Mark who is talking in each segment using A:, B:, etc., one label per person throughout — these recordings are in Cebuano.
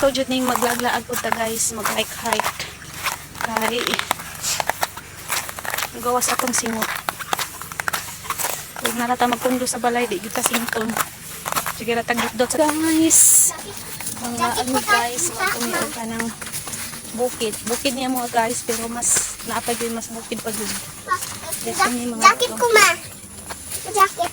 A: So jud ning maglaglaag ko ta, guys, mag hike hike. Kay gawas atong singot. Ug narata magpundo sa balay, di gyud ta sinton. Sige ra tag dot guys. Mga ano, guys, mga og kanang bukid. Bukid niya mga guys, pero mas naa pa gyud mas bukid pa gyud. Dito ni mga
B: Jacket ko, ma. Jacket.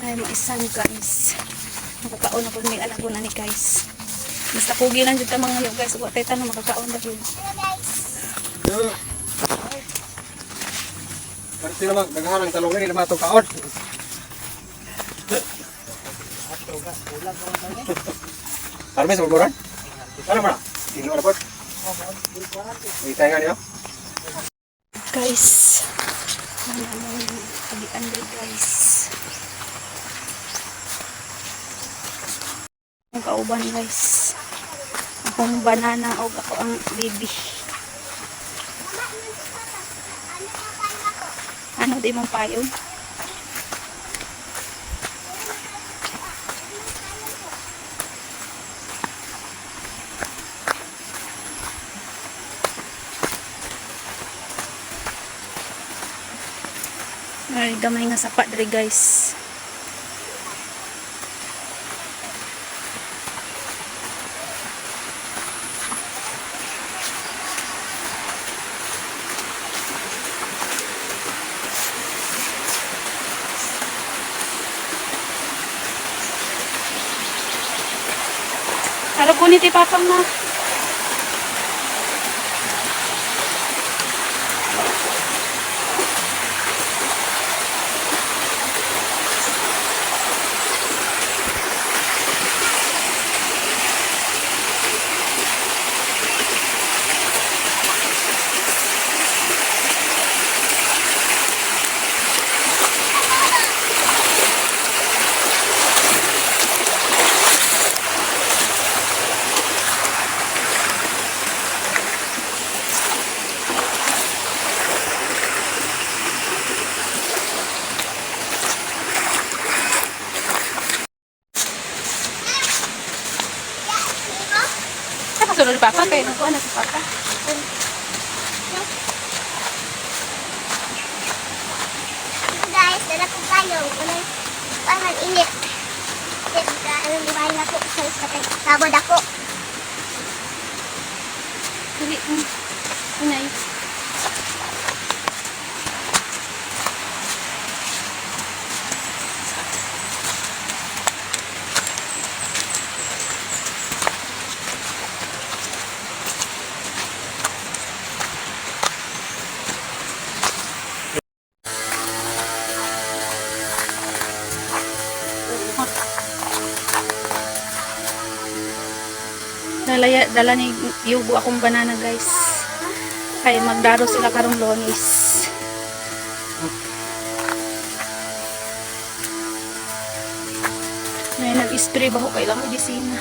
A: Ay, maisan, guys. Makakaon na po may alago na ni, guys. Basta kugi lang jud ta mga yo, guys. Wa tay tanong makakaon na jud.
B: Hello, guys.
C: Pero sila mag naghalang talong na nila matong kaon. Arme sa buburan? Ano ba? Kilo na po. May tayo nga niyo?
A: Guys. Ano ano agian diri, guys. Ang kauban, guys. Akong banana og ako ang baby. Ano di mong payong? Ay, gamay nga sapa diri, guys. Harap ko ni ti papang na. Ay, pasunod ni Papa kay nagkuha na si Papa.
B: Guys, dala ko payong. Ano, parang init. Anong bahay ako sa sabod ako.
A: Dali. Inay. Dala, dala ni Yugo akong banana, guys. Kay magdaro sila karong Lonis. May nag-spray ba ko kailang medisina?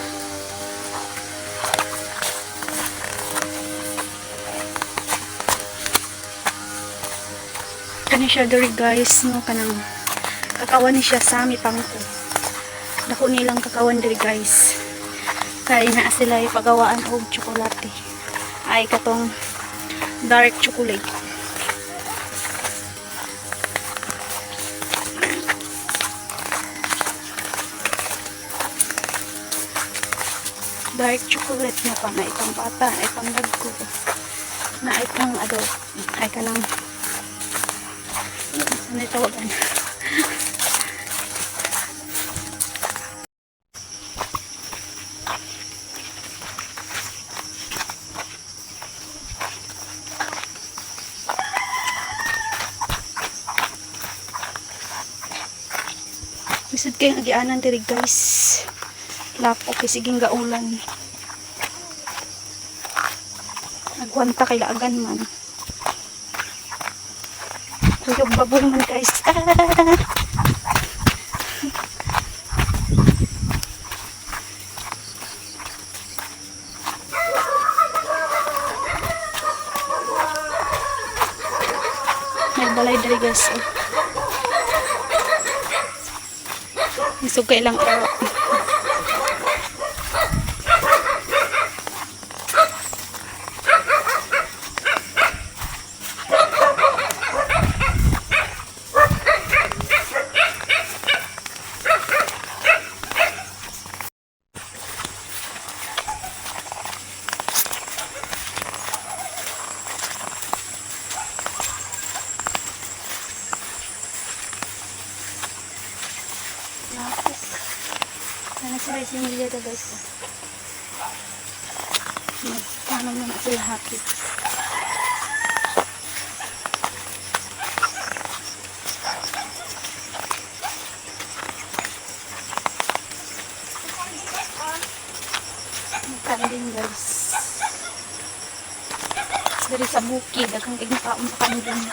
A: Kani siya diri, guys, no, kanang kakawan ni siya sa mi pangko. Dako nilang kakawan diri, guys. Kay naa sila ipagawaan og tsokolate. Ay katong dark chocolate. Dark chocolate na pa na itong bata, ay pang dagko. Na ay pang adult. Ay kanang ano yung tawagan? Bisod kayong agianan diri, guys. Lap okay sige gaulan. Nagwanta kay laagan man. Tuyog baboy man, guys. Ah! Nagbalay diri, guys. Oh. Isugay lang ko. Lapis. Sana sila si Emilia da guys. Magtanong na sila happy. Magkanding guys. Dari sa bukid, daghang kay kaon sa kanding.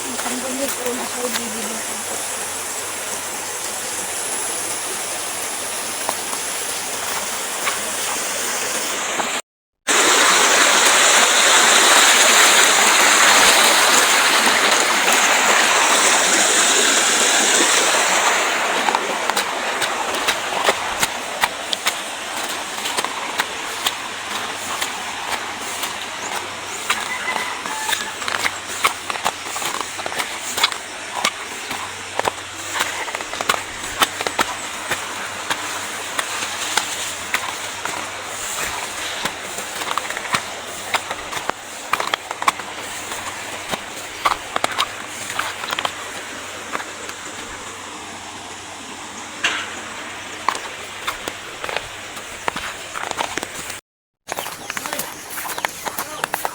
A: Ang kanding guys, pero nasa bibili.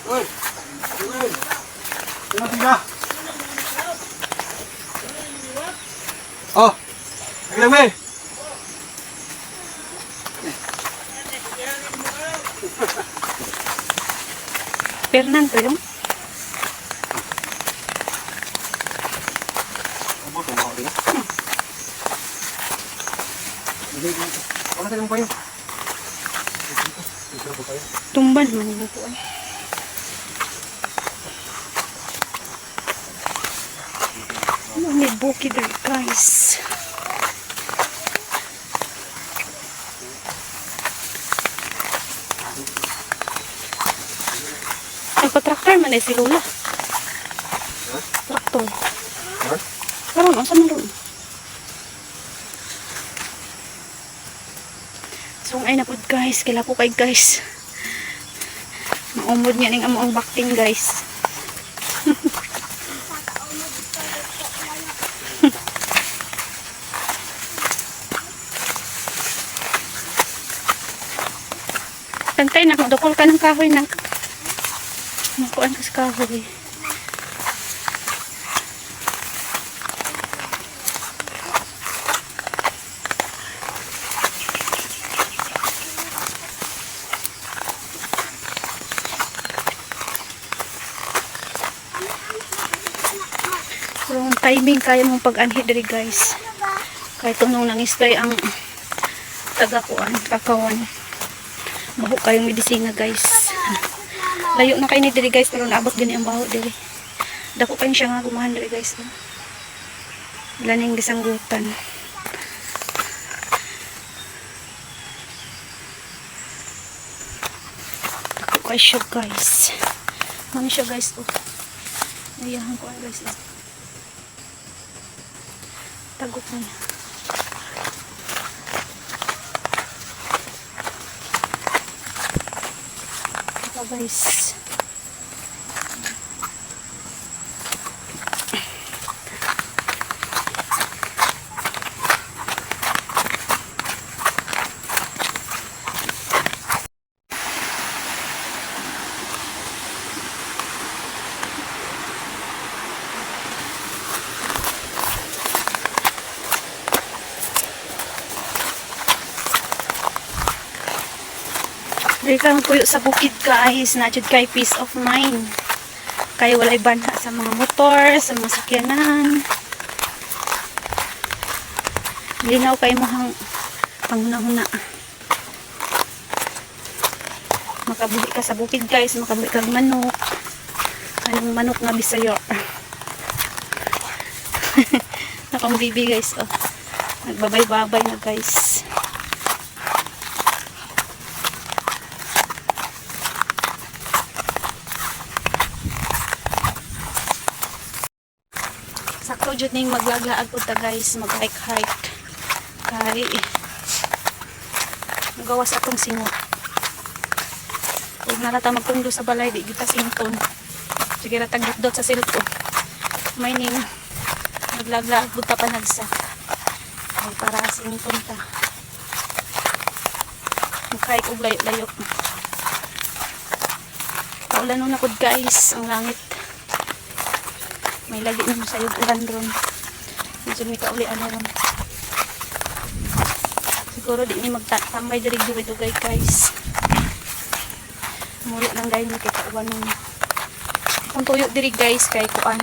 C: Uy! Uy! Sino tiga? Oh! Lagi lang, may!
A: Fernan to yung?
C: Abo, tumawa din. Wala tayong payo. Dito ko payo.
A: Tumban man yung kuan. Ano ni bukid diri, guys. Nagpa-tractor man ay si Lola. Traktor.
C: Ha?
A: Karon unsa man ron? Sungay na pud guys, kila po kay guys. Maumod niya ning amo ang bakting guys. Tantay na, dukol ka ng kahoy na. Nakuan ka sa kahoy. Pero ang timing kaya mong pag-anhi diri guys. Kahit tunong nang istay ang tagakuan, kakawan. Baho kayong medisina guys. Layo na kayo ni diri guys pero naabot gani ang baho diri. Dako kayo siya nga gumahan diri guys. Oh. Wala na yung gisanggutan. Dako kayo siya guys. Mami siya guys. Oh. Nayahan ko guys. Oh. Tagok niya. Ito guys. Dili ka puyo sa bukid guys, na jud kay peace of mind. Kay walay banha sa mga motor, sa mga sakyanan. Linaw kay mohang panghuna-huna. Makabuhi ka sa bukid, guys, makabuhi kag manok. Anong manok nga Bisayo. Akong bibi, guys, oh. Nagbabay-babay na, guys. Sakto jud ning maglaglaag pud ta, guys, mag-hike-hike. Kay magawas atong singot. Ug narata magtungdo sa balay, di kita sington. Sige ra tag dot sa silko. May ning maglaglaag pud ta panagsa. Ay para sington ta. Mag-hike og layo-layo. Kaulan na kud, guys, ang langit. May lagi naman sa ulan ron. Medyo may kaulian na ron. Siguro di ni magtatambay diri dugay-dugay, guys. Muli lang dahil may kaulan nun. Kung tuyo diri, guys, kay kuan.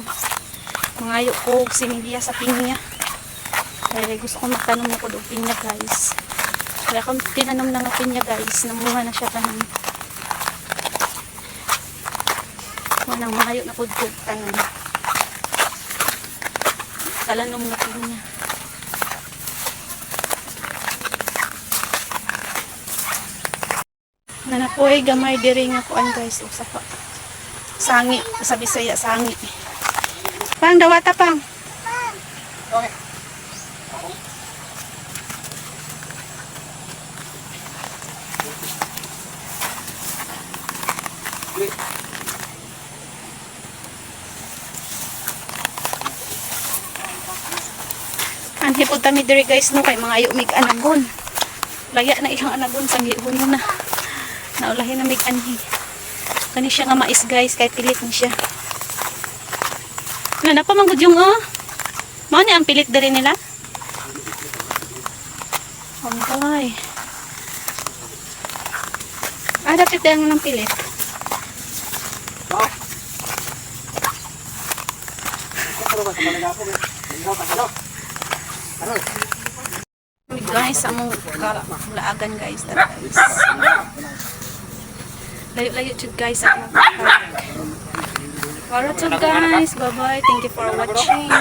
A: Mangayo ko og similya sa pinya. Kaya gusto ko magtanom na ko og pinya, guys. Kaya kung tinanom na nga pinya, guys, namuha na siya tanom. Walang mangayo na ko og tanom. Talanom na pinya. Nanapoy gamay diri nga kuan, guys, usa pa. Sangi sa Bisaya, sangi. Pang dawata pang.
C: Okay.
A: Anhi pud ta mi diri, guys, no, kay mga ayo mig anagon. Laya na ilang anagon sa gihon na. Naulahin na mig anhi. Kani siya nga mais, guys, kay pilit ni siya. Na napa man gud yung oh. Mao ni ang pilit diri nila. Ambay. Ah, dapat ang ng pilit.
C: Oh. Ano ba sa mga ako? Ano? Ano?
A: Guys, among laagan, guys, tara, guys. Layo-layo jud, guys, ang among park. Alright, so guys, bye-bye. Thank you for watching.